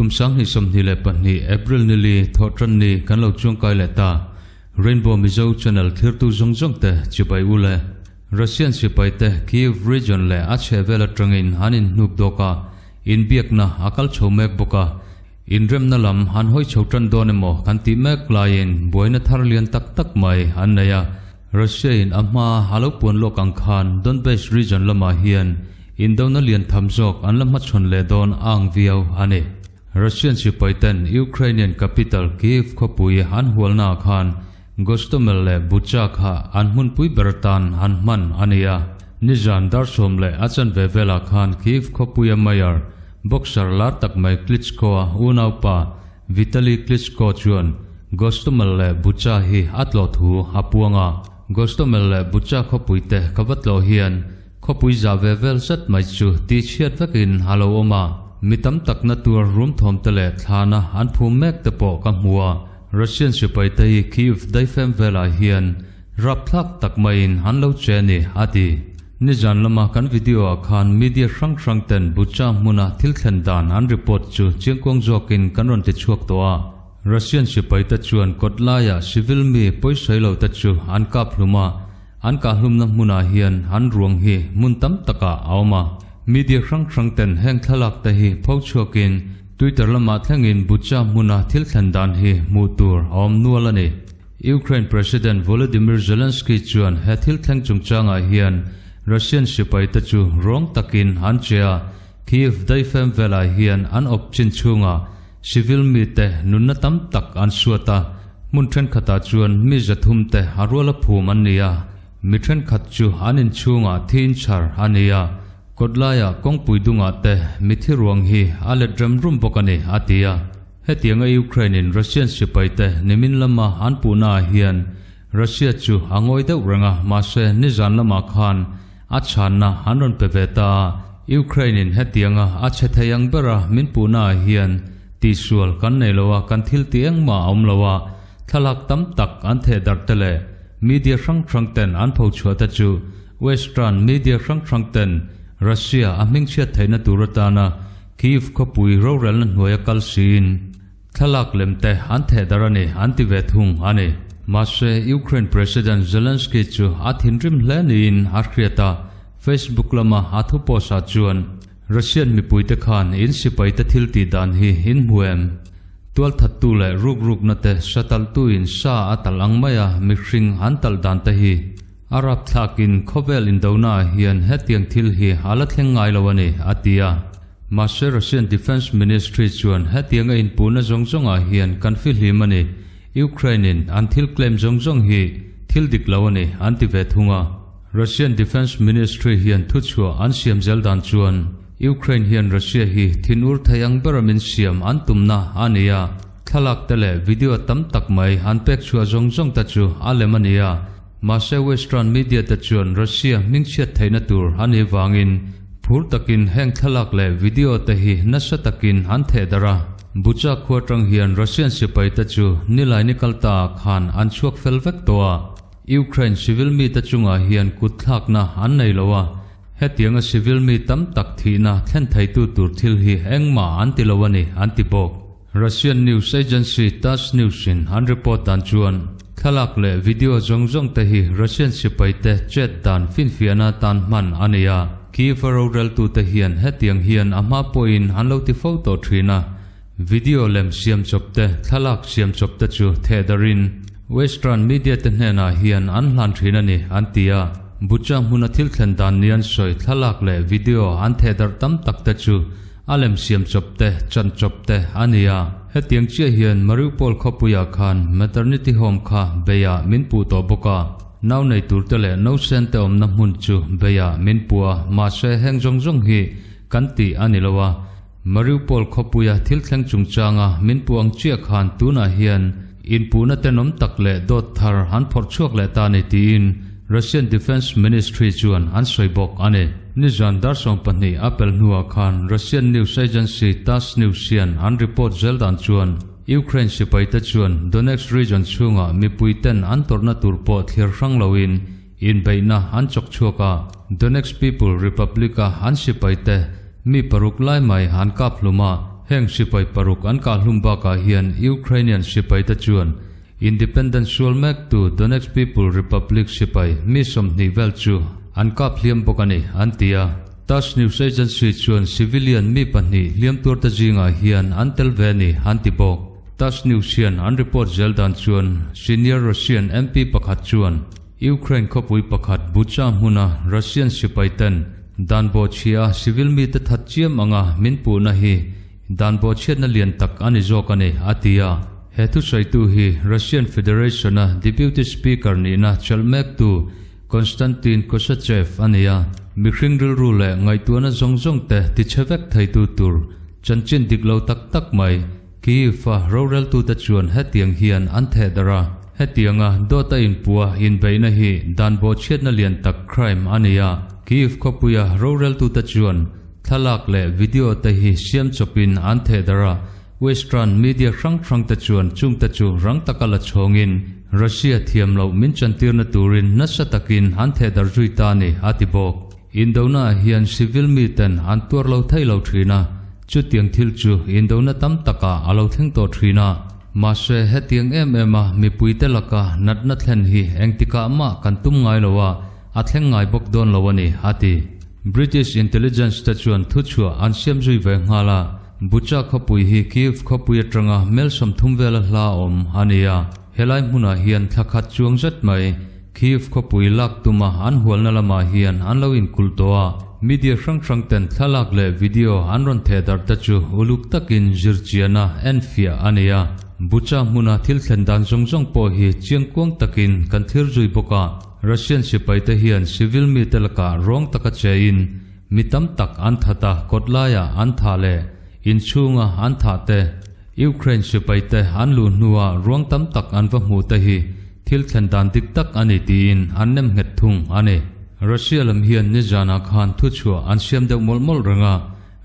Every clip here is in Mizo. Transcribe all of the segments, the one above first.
Kum 2022 April ni li Thawhtanni kan lo chuangkai leh ta. Rainbow Mizo Channel thirtu zawng zawng te chibai u le. Russian sipai te Kyiv region leh a chhehvel atangin an inhnuk dawk a, inbiakna a kal chho mek bawk a. Inremna lam an hawi chho tan dawn emaw kan tih mek laiin buaina thar lian tak tak mai an nei a. Russia in a hma a lo puan lawk ang khan Donbass region lamah hian indona lian tham zawk an la hmachhawn leh dawn a ang viau a ni. Russian sipai ten Ukrainian capital Kyiv khawpui an hualnaah khan Gostomel leh Bucha kha an hmunpui ber atan an hman a ni a. Nizan dar 10 leh a chanve velah khan Kyiv khawpuia mayor, boxer lar tak mai Klitschko-a unaupa Vitali Klitschko chuan Gostomel leh Bucha hi a tlawh thu a puang a. Gostomel leh Bucha khawpuite ka va tlawh hian khawpui zah ve vel zet mai chu tihchhiat vekin a lo awm a. Mi tam takna tur rum thawmte leh thlana an phum mek te pawh ka hmu a. Russian sipaite hi Kyiv daifem velah hian rapthlak tak maiin an lo che a ni, a ti. Nizan lama kan video-ah khan media hrang hrang ten Bucha hmuna thil thlen dan an report chu chiangkuang zawkin kan rawn ti chhuak tawh a. Russian sipaite chuan kawt laiah civil mi pawisawi lo te chu an kap hlum a, an kah hlumna hmunah hian an ruang hi hmun tam takah a awm a. Media hrang hrang ten heng thlalak te hi pho chhuakin Twitter lamah thlengin Bucha hmuna thil thlen dan hi hmuh tur a awm nual a ni. Ukraine President Volodymyr Zelensky chuan he thil thleng chungchangah hian Russian sipaite chu ruang takin an che a, Kyiv daifem velah hian an awp chin chhungah civil mite nunna tam tak an suat a, hmun thenkhatah chuan mi 300 te a ruala phum an ni a, mi thenkhat chu an inchhungah thi inchhar a ni a, kawtlaiah kawngpui dungah te mithi ruang hi a let rem rum bawk a ni, a ti a. Hetianga Ukraine-in Russian sipaite nimin lama an puhnaah hian Russia chu a ngawi deuh reng a, mahse nizan lamah khan a chhanna an rawn pe ve ta a. Ukraine-in hetianga a chhe thei ang bera min puhnaah hian tihsual kan nei lo a, kan thil tih engmah a awm lo a, thlalak tam tak an theh darh te leh media hrang hrang ten an phochhuah te chu Western media hrang hrang ten Russia a hmingchhiat theihna tur atana Kyiv khawpui rorelna hnuaia kal siin thlalak lem te an theh darh a ni, an ti ve thung a ni. Mahse, Ukraine President Zelensky chu a thinrim hle niin a hriat a, Facebook lama a thu post ah chuan, Russian mipuite khan in sipaite thil tih dan hi in hmu em? Tualthattu leh rukrukna te satalhtu in sa a talh ang maia mihring an talh dan te hi A rapthlakin khawvel indonaah hian hetiang thil hi a la thleng ngai lo a ni, a ti a. Mahse Russian Defence Ministry chuan hetianga inpuhna zawng zawngah hian kan fihlim a ni, Ukraine-in an thil claim zawng zawng hi thil dik lo a ni, an ti ve thung a. Russian Defence Ministry hian thuchhuah an siam zel dan chuan Ukraine hian Russia hi thinur thei ang bera min siam an tumna a ni a, thlalak te leh video tam tak mai an pek chhuah zawng zawng te chu a lem a ni a. Mahse Western media te chuan Russia hmingchhiat theihna tur a nih vangin phur takin heng thlalak leh video te hi nasa takin an theh darh a. Bucha khua atang hian Russian sipai te chu nilai ni kal ta ah khan an chhuak fel vek tawh a. Ukraine civil mi te chungah hian kut thlakna an nei lo a, hetianga civil mi tam tak thihna thlen theitu tur thil hi engmah an ti lo a ni an ti bawk. Russian news agency Tass News in an report dan chuan thlalak leh video zawng zawng te hi Russian sipai te chet dan finfiahna tan hman a ni a. Kyiv a roreltute hian hetiang hian a hma pawhin an lo ti fo tawh thin a, video lem siam chawp te, thlalak siam chawp te chu theh darin Western media te hnenah hian an hlan thin a ni, an ti a. Bucha hmuna thil thlen dan ni an sawi thlalak leh video an theh darh tam tak te chu A lem siam chawp te, chan chawp te a ni a. Hetiang chiah hian Mariupol khawpuiah khan maternity home kha beiah min puh tawh bawk a. Nau nei tur te leh nausen te awmna hmun chu beiah min puh a, mahse heng zawng zawng hi kan tih a ni lo a. Mariupol khawpuia thil thleng chungchanga min puh ang chiah khan tunah hian inpuhna tenawm tak leh dawt thar an phawrh chhuak leh ta a ni tiin Russian Defence Ministry chuan an sawi bawk a ni. Nizan dar 12 a pel hnuah khan Russian news agency Tass News hian an report zel dan chuan Ukraine sipaite chuan Donetsk region chhungah mipuiten an tawrhna tur pawh thlir hrang loin inbeihna an chawk chhuak a. Donetsk People Republic-a an sipaite mi paruk lai mai an kap hlum a. Heng sipai paruk an kahhlum bakah hian Ukrainian sipaite chuan Independent sual mektu Donetsk People Republic sipai mi 20 vel chu an kap hliam bawk a ni, an ti a. Tass news agency chuan civilian mi pahnih hliam tuarte zingah hian an tel ve a ni, an ti bawk. Tass news hian an report zel dan chuan senior Russian MP pakhat chuan Ukraine khawpui pakhat Bucha hmuna Russian sipai ten dan bawhchhia civil mite that chiam anga min puhna hi Dan bawhchhiatna lian tak a ni zawk a ni, a ti a. He thusawitu hi Russian Federation-a Deputy Speaker nihna chelh mektu Konstantin Kosachev a ni a. Mihring rilru leh ngaihtuahna zawng zawng te tichhe vek theitu tur chanchin dik lo tak tak mai Kyiv-a roreltute chuan hetiang hian an theh darh a. Hetianga dawt a inpua inbeihna hi dan bawhchhiatna lian tak crime a ni a. Kyiv khawpuia roreltute chuan Thlalak leh video te hi siam chawpin an theh darh a, Western media hrang hrang te chuan chungte chu rang taka la chhawngin Russia thiam loh min chantirna turin nasa takin an theh darh zui ta a ni, a ti bawk. Indona ah hian civil miten an tuar lo thei lo thin a, chutiang thil chu indona tam takah a lo thleng tawh thin a. Mahse, hetiang em em a mipuite laka natna thlen hi engtikah mah kan tum ngai lo a, a thleng ngai bawk dawn lo a ni, a ti. British intelligence te chuan thuchhuah an siam zui ve nghal a, Bucha khawpui hi Kyiv khawpui atanga mel 30 vela hla awm a ni a, helai hmunah hian thla khat chuang zet mai Kyiv khawpui lak tuma an hualna lamah hian an lo inkulh tawh a, media hrang hrang ten thlalak leh video an rawn theh darh te chu uluk takin zirchiana enfiah a ni a, Bucha hmuna thil thlen dan zawng zawng pawh hi chiangkuang takin kan thlir zui bawk a. Russian sipaite hian civil mite lakah rawng taka chein mi tam tak an that a, kawtlaiah an thah leh inchhunga an thah te, Ukraine sipaite an luh hnuah ruang tam tak an va hmuh te hi thil thlen dan dik tak a ni tiin an nem nghet thung a ni. Russia lam hian nizanah khan thuchhuah an siam deuh mawlh mawlh reng a,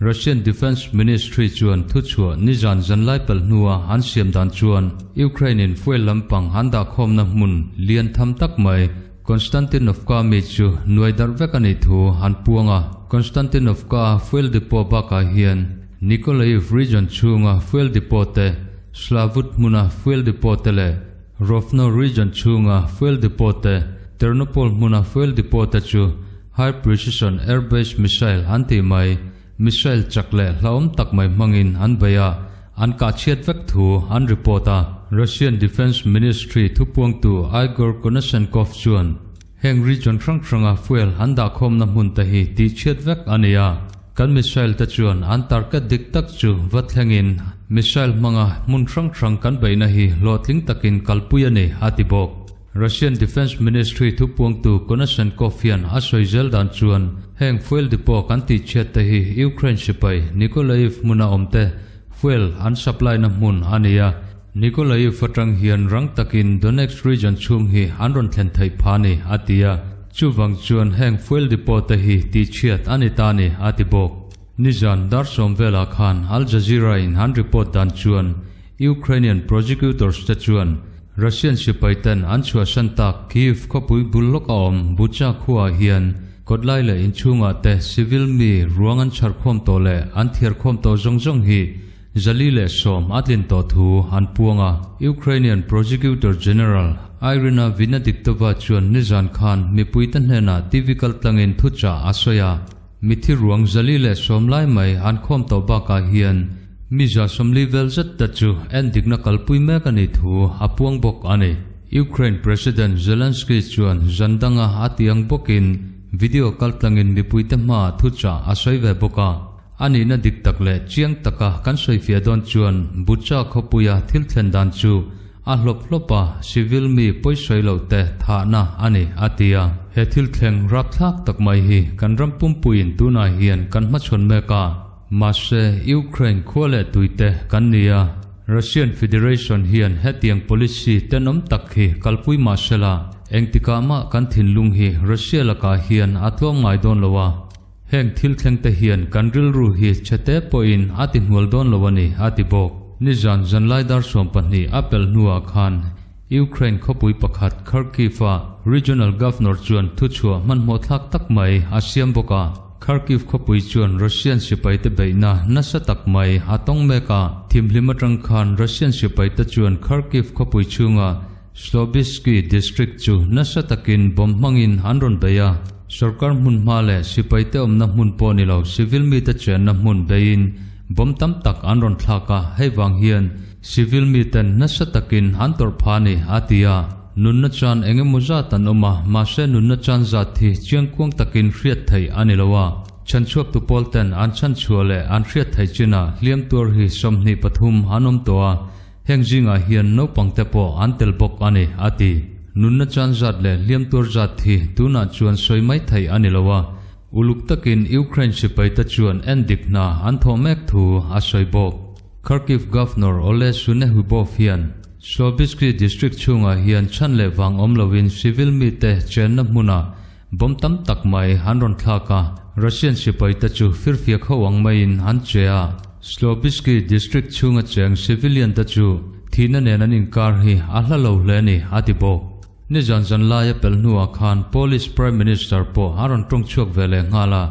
Russian Defence Ministry chuan thuchhuah nizan zanlai pelh hnua an siam dan chuan Ukraine-in fuel lampang an dahkhawmna hmun lian tham tak mai Konstantinovka mi chu nuai darh vek a nih thu an puang a. Konstantinovka fuel depot bakah hian Nikolaev region chhunga fuel depot te, Slavut hmuna fuel depot te leh Rovno region chhunga fuel depot te, Ternopol hmuna fuel depot te chu High Precision Air-Based Missile an tih mai, missile chak leh hlauhawm tak mai hmangin an bei a, an kah chhiat vek thu an report a. Russian Defence Ministry thupuangtu Igor Konashenkov chuan heng region hrang hranga fuel an dahkhawmna hmun te hi tih chhiat vek a ni a, kan missile te chuan an target dik tak chu va thlengin missile hmanga hmun hrang hrang kan beihna hi hlawhtling takin kalpui a ni, a ti bawk. Russian Defence Ministry thupuangtu Konashenkov hian a sawi zel dan chuan heng fuel depot kan tih chhiat te hi Ukraine sipai Nikolaev hmuna awm te fuel an supply na hmun a ni a, Nikolaev atang hian rang takin Donetsk region chhung hi an rawn thlen theih pha ni a ti a, chuvang chuan heng fuel depot te hi tih chhiat a ni ta ni a ti bawk. Nizan dar sawm velah khan Al Jazeera in an report dan chuan Ukrainian prosecutors te chuan Russian sipaiten an chhuahsan tak Kyiv khawpui bul lawka awm Bucha khuaah hian kawtlai leh inchhungah te civil mi ruang an chharkhawm tawh leh an thiarkhawm tawh zawng zawng hi 110 a tlin tawh thu an puang a. Ukrainian Prosecutor General Iryna Venediktova chuan nizan khan mipuite hnenah TV kaltlangin thuchah a sawi a. Mithi ruang 110 lai mai an khawm tawh bakah hian mi 40 vel zet te chu endikna kalpui mek a nih thu a puang bawk a ni. Ukraine President Zelensky chuan zan danga a ti ang bawkin video kaltlangin mipuite hmaah thuchah a sawi ve bawk a. A nihna dik tak leh chiang taka kan sawifiah dawn chuan Bucha khawpuia thil thlen dan chu A hlawp hlawp a, civil mi pawisawi lo te thahna a ni, a ti a. He thil thleng rapthlak tak mai hi kan ram pumpuiin tunah hian kan hmachhawn mek a. Mahse, Ukraine khua leh tui te kan ni a. Russian Federation hian hetiang policy tenawm tak hi kalpui mah sela, engtikah mah kan thinlung hi Russia lakah hian a tlawm ngai dawn lo a. Heng thil thleng te hian kan rilru hi chhete pawhin a ti hnual dawn lo a ni, a ti bawk. Nizan zanlai dar 12 a pelh hnuah khan Ukraine khawpui pakhat Kharkiv-a Regional Governor chuan thuchhuah hmanhmawh thlak tak mai a siam bawk a. Kharkiv khawpui chuan Russian sipaite beihna nasa tak mai a tawng mek a, thimhlim atang khan Russian sipaite chuan Kharkiv khawpui chhunga Slobizky district chu nasa takin bomb hmangin an rawn bei a. Sorkar hmun hma leh sipaite awmna hmun pawh ni lo civil mite chenna hmun beiin bomb tam tak an rawn thlak a, hei vang hian civil miten nasa takin an tawrh phah a ni, a ti a. Nunna chan eng emaw zat an awm a, mahse nunna chan zat hi chiangkuang takin hriat theih a ni lo a. Chhanchhuaktu pawl ten an chhanchhuah leh an hriat theih chinah hliam tuar hi 23 an awm tawh a, heng zingah hian naupang te pawh an tel bawk a ni, a ti. Nunna chan zat leh hliam tuar zat hi tunah chuan sawi mai theih a ni lo a, uluk takin Ukraine sipaite chuan endik hna an thawh mek thu a sawi bawk. Kharkiv Governor Oleh Synehubov hian Slobizky District chhungah hian chhan leh vang awm loin civil mite chenna hmunah bomb tam tak mai an rawn thlak a, Russian sipaite chu firfiak ho ang maiin an che a. Slobizky District chhunga cheng civilian te chu thihna nen an inkar hi a hla lo hle a ni, a ti bawk. Nizan zan laia pel hnuah khan Polish Prime Minister pawh a rawn tawng chhuak ve leh nghal a,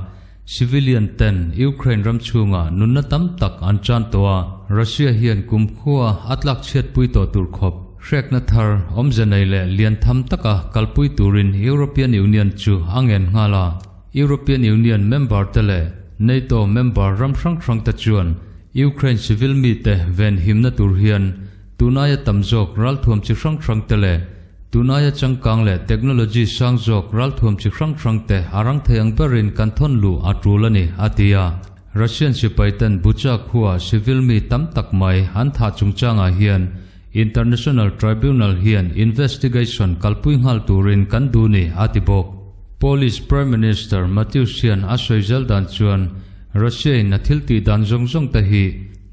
Civilian ten Ukraine ram chhungah nunna tam tak an chan tawh a, Russia hian kumkhua a tlak chhiatpui tawh tur khawp hrekna thar awmze nei leh lian tham taka kalpui turin European Union chu a ngen nghal a. European Union member te leh NATO member ram hrang hrang te chuan Ukraine civil mite venhimna tur hian tunaia tam zawk ralthuam chi hrang hrang te leh Tunaia changkang leh technology sang zawk ralthuam chi hrang hrang te a rang thei ang berin kan thawn luh a tul a ni, a ti a. Russian sipai ten Bucha khua civil mi tam tak mai an thah chungchangah hian International Tribunal hian investigation kalpui nghal turin kan duh ni, a ti bawk. Polish Prime Minister Mateusz hian a sawi zel dan chuan Russia in a thil tih dan zawng zawng te hi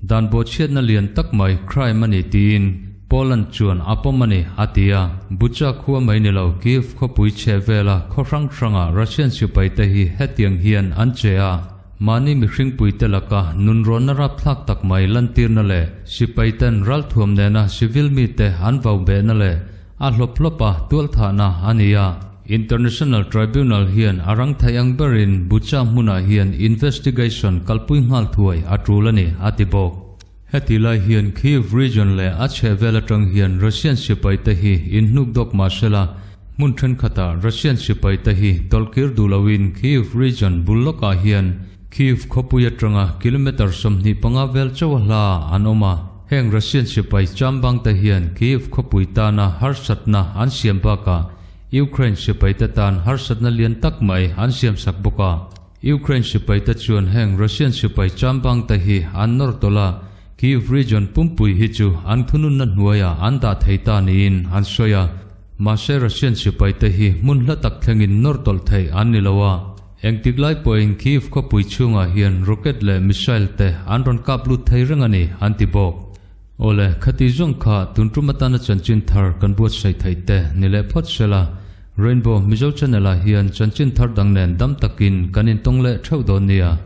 Dan bawhchhiatna lian tak mai crime a ni tiin Poland chuan a pawm a ni, a ti a. Bucha khua mai ni lo Kyiv khawpui chhe vela khaw hrang hranga Russian sipaite hi hetiang hian an che a. Mahni mihringpuite laka nunrawnna rapthlak tak mai lantirna leh sipaiten ralthuam nena civil mite an vau behna leh a hlawp hlawpa tualthahna a ni a. International Tribunal hian a rang thei ang berin Bucha hmunah hian investigation kalpui nghal thuai a tul a ni, a ti bawk. Heti lai hian Kyiv region leh a chhehvel atang hian Russian sipaite hi inhnuk dawk mah sela, hmun thenkhatah Russian sipaite hi tawlhkir duh loin Kyiv region bul lawkah hian Kyiv khawpui atanga kilometre 25 vel chauh a hla an awm a. Heng Russian sipai chambangte hian Kyiv khawpui tana harsatna an siam bakah Ukraine sipaite tan harsatna lian tak mai an siamsak bawk a. Ukraine sipaite chuan heng Russian sipai chambangte hi an nawr tawlh a, Kyiv region pumpui hi chu an thununna hnuaiah an dah thei ta niin an sawi a. Mahse Russian sipaite hi hmun hla tak thlengin nawr tawlh theih an ni lo a. Engtik lai pawhin Kyiv khawpui chhungah hian rocket leh missile te an rawn kap lut thei reng a ni, an ti bawk. Awle, khati zawng kha tun tum atana chanchin thar kan buatsaih theih te ni leh phawt sela, Rainbow Mizo Channel ah hian chanchin thar dang nen dam takin kan intawng leh theuh dawn nia.